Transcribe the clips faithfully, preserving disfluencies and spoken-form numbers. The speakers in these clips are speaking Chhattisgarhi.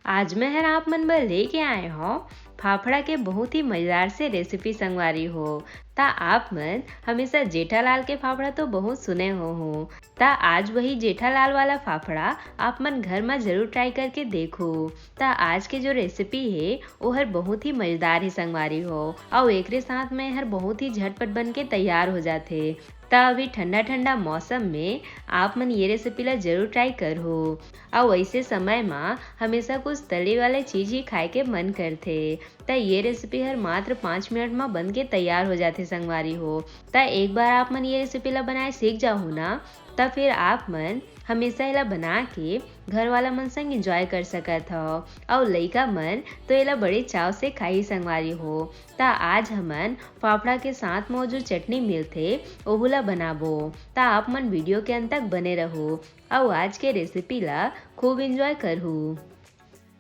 आज मैं हर आप मन बर लेके आए हौं फाफड़ा के बहुत ही मजेदार से रेसिपी संगवारी हो। त आप मन हमेशा जेठालाल के फाफड़ा तो बहुत सुने होहू, त आज वही जेठालाल वाला फाफड़ा आप मन घर म जरूर ट्राई करके देखो। त आज के जो रेसिपी हे ओहर बहुत ही मजेदार हे संगवारी हो, अउ एकरे साथ में हर बहुत ही झटपट बन के तैयार हो जाथे। त अभी ठंडा ठंडा मौसम में आप मन ये रेसिपी ला जरूर ट्राई करहू। अउ ऐसे समय मा हमेशा कुछ तले वाले चीज ही खाए के मन करथे। त ये रेसिपी हर मात्र पाँच मिनट मा बन के तैयार हो जाथे संगवारी हो। त एक बार आप मन ये रेसिपी ला बनाए सीख जाहू ना, त फिर आप मन हमेशा एला बना के घर वाला मन संग एंजॉय कर सकत हव। अउ लइका मन तो एला बड़े चाव से खाही संगवारी हो। त आज हमन फाफड़ा के साथ म जो चटनी मिलथे ओहू ला बनाबो। त आप मन वीडियो के अंत तक बने रहू अउ आज के रेसिपी ला खूब एंजॉय करहू।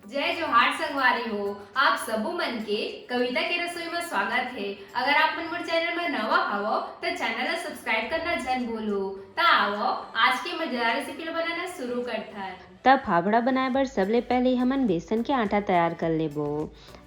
जय जोहार संगवारी हो, आप सबो मन के कविता के रसोई में स्वागत हे। अगर आप मन मोर चैनल में नवा हवो त चैनल ला सब्सक्राइब करना झन भूलहू। त आवो आज के मजेदार रेसिपी ला बनाना शुरू करथन। त फाफड़ा बनाए बर सबले पहले हमन बेसन के आटा तैयार कर लेबो।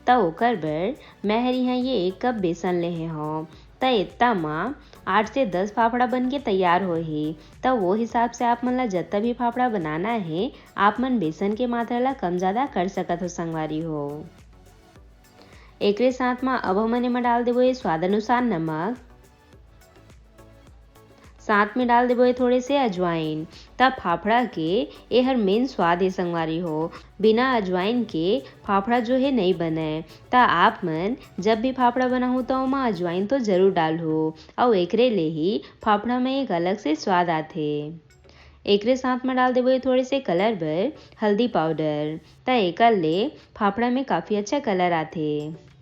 त ओकर बर मैं हर इहाँ ये एक कप बेसन लेहे हौं। त एतना म आठ से दस फाफड़ा बन के तैयार होही। त वो हिसाब से आप मन ला जतना भी फाफड़ा बनाना हे, आप मन बेसन के मात्रा ला कम ज्यादा कर सकत हो संगवारी हो। एकरे साथ म अब हमन एमा डाल देबो ये स्वाद अनुसार नमक, साथ में डाल देबो ये थोड़े से अजवाइन। त फाफड़ा के एहर मेन स्वाद हे संगवारी हो, बिना अजवाइन के फाफड़ा जो हे नइ बनय। त आप मन जब भी फाफड़ा बनाहू त ओमा अजवाइन तो जरूर डालहू, अउ एकरे ले ही फाफड़ा में एक अलग से स्वाद आथे। एकरे साथ में डाल देबो ये थोड़े से कलर बर हल्दी पाउडर, त एकर ले फाफड़ा में काफी अच्छा कलर आथे।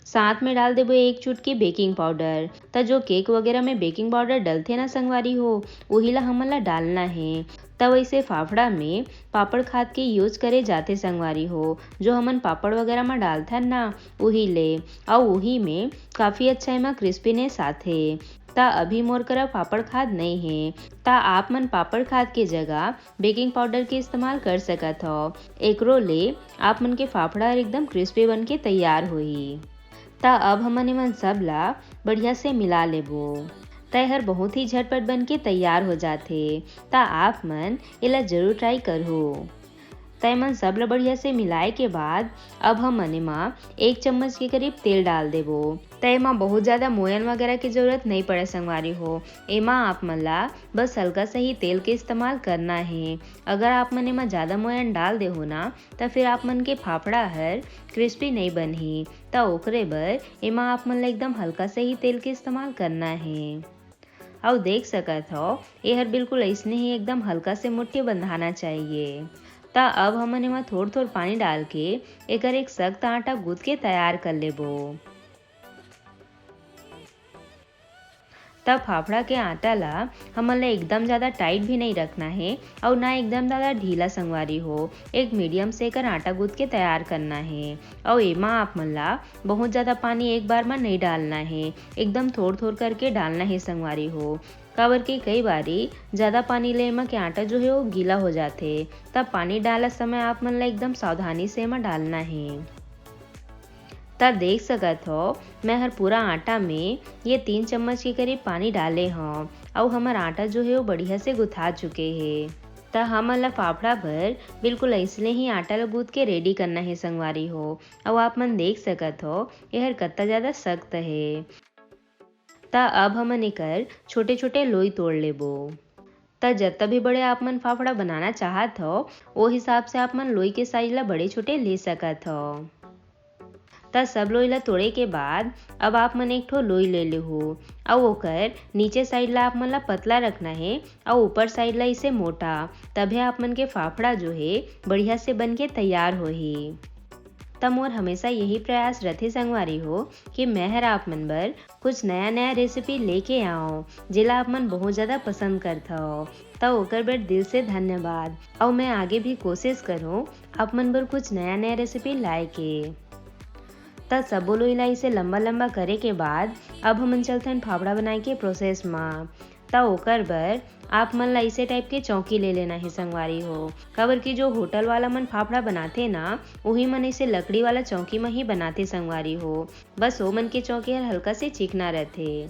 साथ में डाल देबो एक चुटकी बेकिंग पाउडर। त जो केक वगैरह में बेकिंग पाउडर डलथे ना संगवारी हो, उही ला हमन ला डालना हे। त वैसे फाफड़ा में पापड़ खाद के यूज करे जाथे संगवारी हो, जो हमन पापड़ वगैरह में डालथन ना, उही ले, अउ उही में काफी अच्छा एमा क्रिस्पीनेस आथे। त अभी मोर करा पापड़ खाद नइ हे, त आप मन पापड़ खाद के जगह बेकिंग पाउडर के इस्तेमाल कर सकत हव। एकरो ले आप मन के फाफड़ा हर एकदम क्रिस्पी बन के तैयार होही। त अब हमन एमन सब ला बढ़िया से मिला लेबो। त एहर बहुत ही झटपट बन के तैयार हो जाथे। त आप मन एला जरूर ट्राई करहू। त एमन सब ला बढ़िया से मिलाए के बाद अब हमन एमा एक चम्मच के करीब तेल डाल देबो। त एमा बहुत ज्यादा मोयन वगैरह के जरूरत नइ पड़े संगवारी हो। एमा आप मन ला बस हल्का सा ही तेल के इस्तेमाल करना हे। अगर आप मन एमा ज्यादा मोयन डाल देहू ना, त फिर आप मन के फाफड़ा हर क्रिस्पी नइ बनही। त ओकरे बर एमा आप मन ला एकदम हल्का सा ही तेल के इस्तेमाल करना हे। अउ देख सकत हव, एहर बिल्कुल अइसने ही एकदम हल्का से मुट्ठी बंधाना चाहिए। त अब हमन एमा थोर-थोर पानी डाल के एकर एक सख्त आटा गूंथ के तैयार कर लेबो। त फाफड़ा के आटा ला हमन ला एकदम ज्यादा टाइट भी नइ रखना हे अउ ना एकदम ज्यादा ढीला संगवारी हो, एक मीडियम से एकर आटा गूंथ के तैयार करना हे। अउ एमा आप मन ला बहुत ज्यादा पानी एक बार म नइ डालना हे, एकदम थोर-थोर करके डालना हे संगवारी हो, काबर कि कई बारी ज्यादा पानी ले एमा के आटा जो हे वो गीला हो जाथे, तब पानी डालत समय आप मन ला एकदम सावधानी से एमा डालना हे। त देख सकत हव, मैं हर पूरा आटा में ये तीन चम्मच के करीब पानी डाले हव, अउ हमर आटा जो हे वो बढ़िया से गुथा चुके हे। त हमन ला फाफड़ा बर बिल्कुल अइसने ही आटा ला गूंथ के रेडी करना हे संगवारी हो। अउ आप मन देख सकत हव, एहर कत्ता ज्यादा सख्त हे। त अब हमन एकर छोटे-छोटे लोई तोड़ लेबो। त जत्ता भी बड़े आप मन फाफड़ा बनाना चाहत हव, ओ हिसाब से आप मन लोई के साइज ला बड़े छोटे ले सकत हव। त सब लोई ला तोड़े के बाद अब आप मन एक ठो लोई ले लेहू, अउ ओकर नीचे साइड ला आप मन ला पतला रखना हे, अउ ऊपर साइड ला इसे मोटा, तभे आप मन के फाफड़ा जो हे बढ़िया से बन के तैयार होही। त मोर हमेशा यही प्रयास रथे संगवारी हो कि मैं हर आप मन बर कुछ नया नया रेसिपी लेके आव, जेला आप मन बहुत ज्यादा पसंद करथव। त ओकर बर दिल से धन्यवाद। अउ मैं आगे भी कोशिश करूँ आप मन बर कुछ नया नया रेसिपी लाए के। त सबो लोई ला इसे लंबा लंबा करे के बाद अब हमन चलथन फाफड़ा बनाए के प्रोसेस मा। त ओकर बर आप मन ला ऐसे टाइप के चौकी ले लेना हे संगवारी हो, काबर कि जो होटल वाला मन फाफड़ा बनाथे ना, उही मन ऐसे लकड़ी वाला चौकी म ही बनाथे संगवारी हो। बस ओ मन के चौकी हर हल्का से चिकना रथे।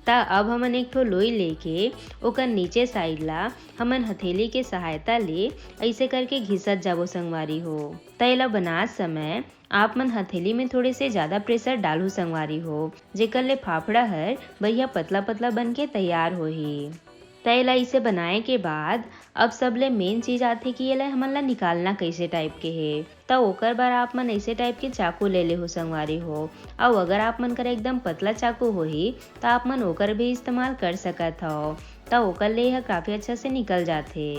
त अब हमन एक ठो लोई लेके ओकर नीचे साइड ला हमन हथेली के सहायता ले ऐसे करके घिसत जाबो संगवारी हो। त एला बनात समय आप मन हथेली में थोड़े से ज्यादा प्रेशर डालहु संगवारी हो, जेकर ले फाफड़ा हर बढ़िया पतला पतला बन के तैयार होही। त एला इसे बनाए के बाद अब सबले मेन चीज आथे कि एला हमन ला निकालना कैसे टाइप के हे। त ओकर बर आप मन ऐसे टाइप के चाकू ले लेहु संगवारी हो, अउ अगर आप मन कर एकदम पतला चाकू होही त आप मन ओकर भी इस्तेमाल कर सकत हव। त ओकर ले यह काफी अच्छा से निकल जाथे।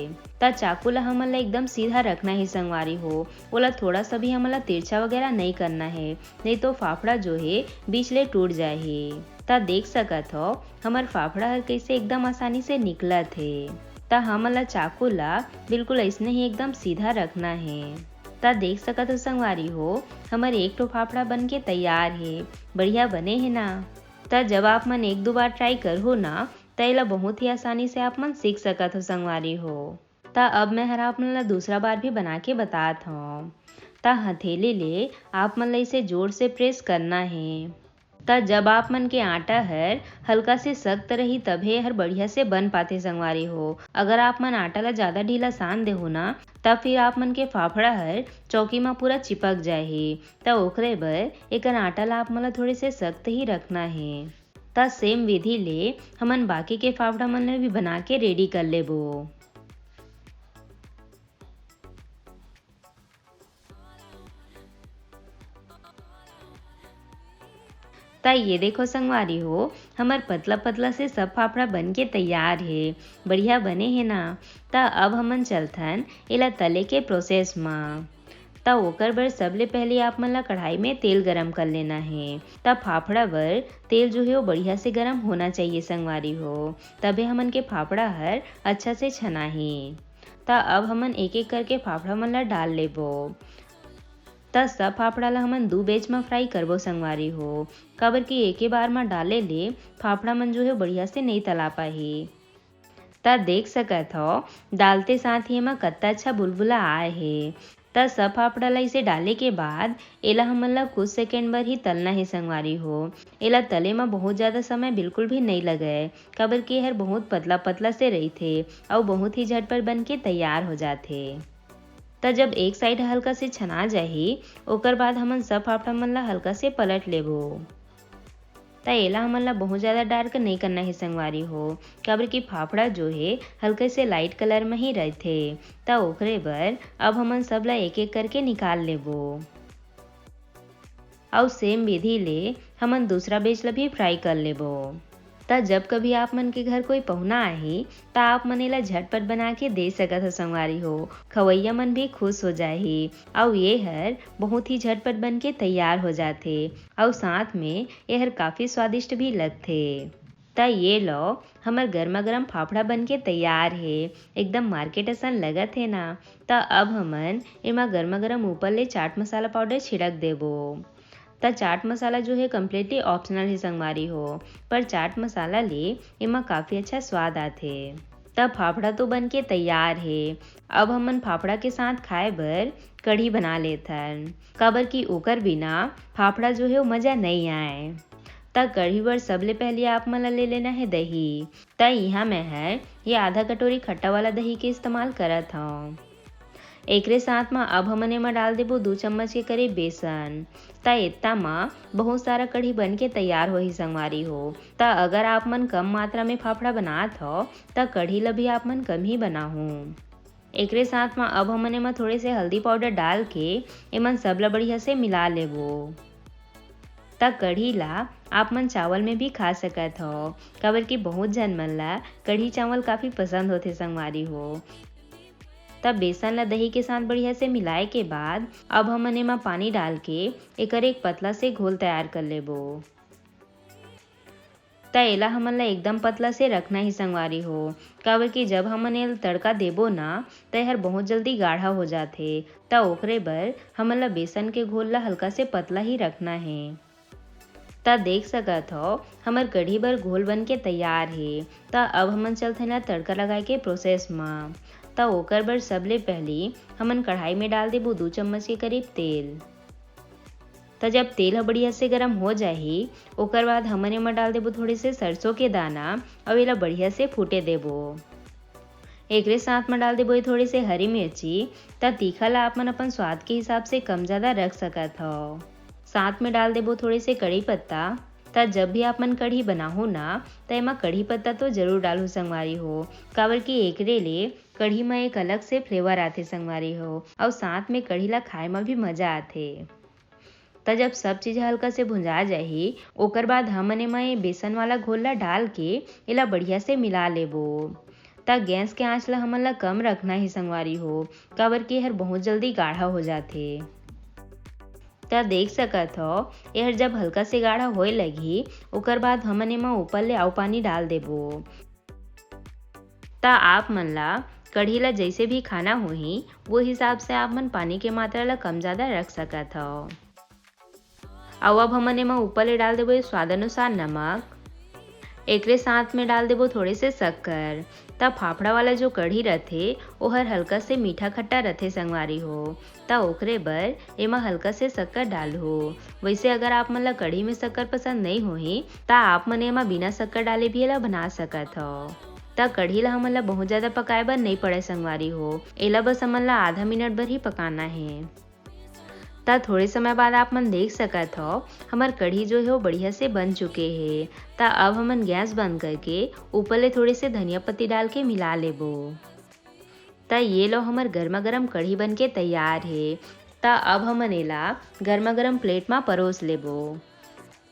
त चाकू ला हमन ला एकदम सीधा रखना हे संगवारी हो, ओला थोड़ा सा भी हमन ला तिरछा वगैरह नहीं करना हे, नहीं तो फाफड़ा जो हे बीच ले टूट जाही। त देख सकत हव हमर फाफड़ा हर कैसे एकदम आसानी से निकलत हे। त हमन ला चाकू ला बिल्कुल ऐसने ही एकदम सीधा रखना हे। त देख सकत हव संगवारी हो, हमर एक ठो फाफड़ा बन के तैयार हे। बढ़िया बने हे ना? त जब आप मन एक दो बार ट्राई करहु ना, त एला बहुत ही आसानी से आप मन सीख सकत हव संगवारी हो। त अब मैं हर आप मन ला दूसरा बार भी बना के बतात हव। त हथेली ले आप मन ला इसे जोर से प्रेस करना हे। त जब आप मन के आटा हर हल्का से सख्त रही, तभे हर बढ़िया से बन पाथे संगवारी हो। अगर आप मन आटा ला ज्यादा ढीला सान देहु ना, त फिर आप मन के फाफड़ा हर चौकी म पूरा चिपक जाही। त ओकरे बर एकर आटा ला आप मन ला थोड़े से सख्त ही रखना हे। त सेम विधि ले हमन बाकी के फाफड़ा मन ला भी बना के रेडी कर लेबो। त ये देखो संगवारी हो, हमर पतला पतला से सब फाफड़ा बन के तैयार हे। बढ़िया बने हे ना? त अब हमन चलथन एला तले के प्रोसेस म। त ओकर बर सबले पहले आप मन ला कढ़ाई में तेल गरम कर लेना हे। त फाफड़ा बर तेल जो हे वो बढ़िया से गरम होना चाहिए संगवारी हो, तभे हमन के फाफड़ा हर अच्छा से छनाही। त अब हमन एक एक करके फाफड़ा मन ला डाल लेबो। त सब फाफड़ा ला हमन दू बैच म फ्राई करबो संगवारी हो, काबर कि एके बार म डाले ले फाफड़ा मन जो हे बढ़िया से नई तला पाही। त देख सकत हव, डालते साथ ही एमा कत्ता अच्छा बुलबुला आए हे। त सब फाफड़ा ला इसे डाले के बाद एला हमन ला कुछ सेकंड बर ही तलना हे संगवारी हो। एला तले म बहुत ज्यादा समय बिल्कुल भी नई लगय, काबर कि एहर बहुत पतला पतला से रहिथे अउ बहुत ही झटपट बन के तैयार हो जाथे। त जब एक साइड हल्का से छना जाही, ओकर बाद हमन सब फाफड़ा मन ला हल्का से पलट लेबो। त एला हमन ला बहुत ज्यादा डार्क नई करना हे संगवारी हो, काबर कि फाफड़ा जो हे हल्के से लाइट कलर में ही रहिथे। त ओकरे बर अब हमन सब ला एक एक करके निकाल लेबो। अउ सेम विधि ले हमन दूसरा बैच ला भी फ्राई कर लेबो। त जब कभी आप मन के घर कोई पहुना आही, त आप मन एला झटपट बना के दे सकत हो संगवारी हो। खवैया मन भी खुश हो जाही। अउ ये हर बहुत ही झटपट बन के तैयार हो जाथे। अउ साथ में ये हर काफी स्वादिष्ट भी लगथे। त ये लो, हमर गरमा गरम फाफड़ा बन के तैयार हे। एकदम मार्केट असन लगत हे ना। त अब हमन एमा गरमा गरम ऊपर ले चाट मसाला पाउडर छिड़क देबो। त चाट मसाला जो हे कम्प्लीटली ऑप्शनल हे संगवारी हो, पर चाट मसाला ले एमा काफी अच्छा स्वाद आथे। त फाफड़ा तो बन के तैयार हे। अब हमन फाफड़ा के साथ खाए बर कढ़ी बना लेथन, काबर कि ओकर बिना फाफड़ा जो हे वो मजा नई आए। त कढ़ी बर सबले पहले आप मन ला ले लेना हे दही। त इहाँ मैं हर ये आधा कटोरी खट्टा वाला दही के इस्तेमाल करत हव। एकरे साथ म अब हमन एमा डाल देबो दू चम्मच के करीब बेसन। त एतना म बहुत सारा कढ़ी बन के तैयार होही संगवारी हो। त अगर आप मन कम मात्रा में फाफड़ा बनात हव, त कढ़ी ल भी आप मन कम ही बनाहू। एकरे साथ म अब हमन एमा थोड़े से हल्दी पाउडर डाल के एमन सब ल बढ़िया से मिला लेबो। त कढ़ी ला आप मन चावल में भी खा सकत हव, काबर कि बहुत झन मन ला कढ़ी चावल काफी पसंद होथे संगवारी हो। त बेसन ला दही के साथ बढ़िया से मिलाए के बाद अब हमन एमा पानी डाल के एकर एक पतला से घोल तैयार कर लेबो। त एला हमन ला एकदम पतला से रखना ही संगवारी हो, काबर कि जब हमन एला तड़का देबो ना, त एहर बहुत जल्दी गाढ़ा हो जाथे। त ओकरे बर हमन ला बेसन के घोल ला हल्का से पतला ही रखना हे। त देख सकत हव, हमर कढ़ी बर घोल बन के तैयार हे। त अब हमन चलथन ना तड़का लगाए के प्रोसेस म। त ओकर बर सबले पहिली हमन कढ़ाई में डाल देबो दू चम्मच के करीब तेल। त जब तेल ह बढ़िया से गरम हो जाही, ओकर बाद हमन एमा डाल देबो थोड़े से सरसों के दाना, अउ एला बढ़िया से फूटे देबो। एकरे साथ म डाल देबो ये थोड़े से हरी मिर्ची। त तीखा ला आप मन अपन स्वाद के हिसाब से कम ज्यादा रख सकत हव। साथ में डाल देबो थोड़े से कढ़ी पत्ता। त जब भी आप मन कढ़ी बनाहू ना, त एमा कढ़ी पत्ता तो जरूर डालहू संगवारी हो, काबर कि एकरे ले कढ़ी म एक अलग से फ्लेवर आथे संगवारी हो, अउ साथ में कढ़ी ला खाए म भी मजा आथे। त जब सब चीज हल्का से भुंजा जाही, ओकर बाद हमन एमा ये बेसन वाला घोल ला डाल के एला बढ़िया से मिला लेबो। त गैस के आंच ला हमन ला कम रखना हे संगवारी हो, काबर कि एहर बहुत जल्दी गाढ़ा हो जाथे। त देख सकत हव, एहर जब हल्का से गाढ़ा होए लगही, ओकर बाद हमन एमा ऊपर ले अउ पानी डाल देबो। त आप मन ला कढ़ी ला जइसे भी खाना होही, वो हिसाब से आप मन पानी के मात्रा ला कम ज्यादा रख सकत हव। अउ अब हमन एमा ऊपर ले डाल देबो ये स्वाद अनुसार नमक। एकरे साथ में डाल देबो थोड़े से शक्कर। त फाफड़ा वाला जो कढ़ी रथे, ओहर हल्का से मीठा खट्टा रथे संगवारी हो, त ओकरे बर एमा हल्का से शक्कर डालहू। वैसे अगर आप मन ला कढ़ी में शक्कर पसंद नहीं होही, त आप मन एमा बिना शक्कर डाले भी एला बना सकत हव। त कढ़ी ला हमन ला बहुत ज्यादा पकाए बर नहीं पड़े संगवारी हो, एला बस हमन ला आधा मिनट बर ही पकाना हे। त थोड़े समय बाद आप मन देख सकत हव, हमर कढ़ी जो हे वो बढ़िया से बन चुके हे। त अब हमन गैस बंद करके ऊपर ले थोड़े से धनिया पत्ती डाल के मिला लेबो। त ये लो, हमर गर्मा गर्म कढ़ी बन के तैयार हे। त अब हमन एला गर्मा गर्म प्लेट म परोस लेबो।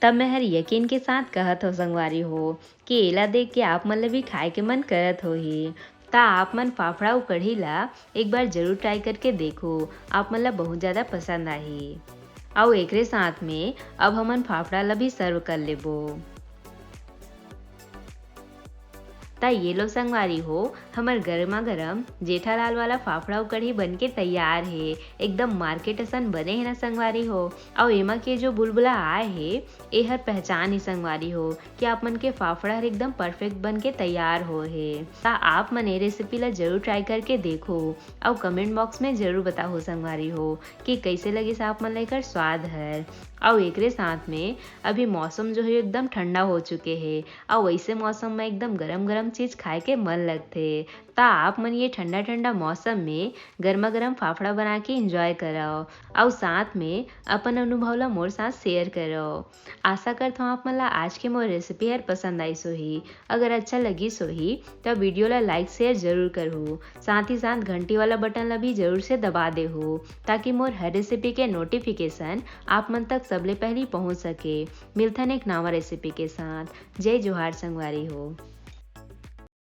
त मैं हर यकीन के साथ कहत हव संगवारी हो कि एला देख के आप मन ल भी खाए के मन करत होही। त आप मन फाफड़ा अउ कढ़ी ला एक बार जरूर ट्राई करके देखो, आप मन ला बहुत ज्यादा पसंद आही। अउ एकरे साथ में अब हमन फाफड़ा ला भी सर्व कर लेबो। त ये लो संगवारी हो, हमर गर्मा गरम जेठालाल वाला फाफड़ा अउ कढ़ी बन के तैयार हे। एकदम मार्केट असन बने हे ना संगवारी हो। अउ एमा के जो बुलबुला आए हे, एहर पहचान ही संगवारी हो कि आप मन के फाफड़ा हर एकदम परफेक्ट बन के तैयार हो हे। त आप मन ए रेसिपी ला जरूर ट्राई करके देखो, अउ कमेंट बॉक्स में जरूर बताओ संगवारी हो कि कैसे लगिस आप मन ला एकर स्वाद हर। अउ एकरे साथ में अभी मौसम जो हे एकदम ठंडा हो चुके हे, अउ वैसे मौसम में एकदम गरम गरम चीज खाए के मन लगथे। त आप मन ये ठंडा ठंडा मौसम में गर्मा गर्म फाफड़ा बना के एंजॉय करव, अउ साथ में अपन अनुभव ला मोर साथ शेयर करव। आशा करथव आप मन ला आज के मोर रेसिपी हर पसंद आइस होही। अगर अच्छा लगिस होही त वीडियो ला लाइक शेयर जरूर करहू, साथ ही साथ घंटी वाला बटन ला भी जरूर से दबा देहू, ताकि मोर हर रेसिपी के नोटिफिकेशन आप मन तक सबले पहली पहुंच सके। मिलथन एक नवा रेसिपी के साथ। जय जोहार संगवारी हो।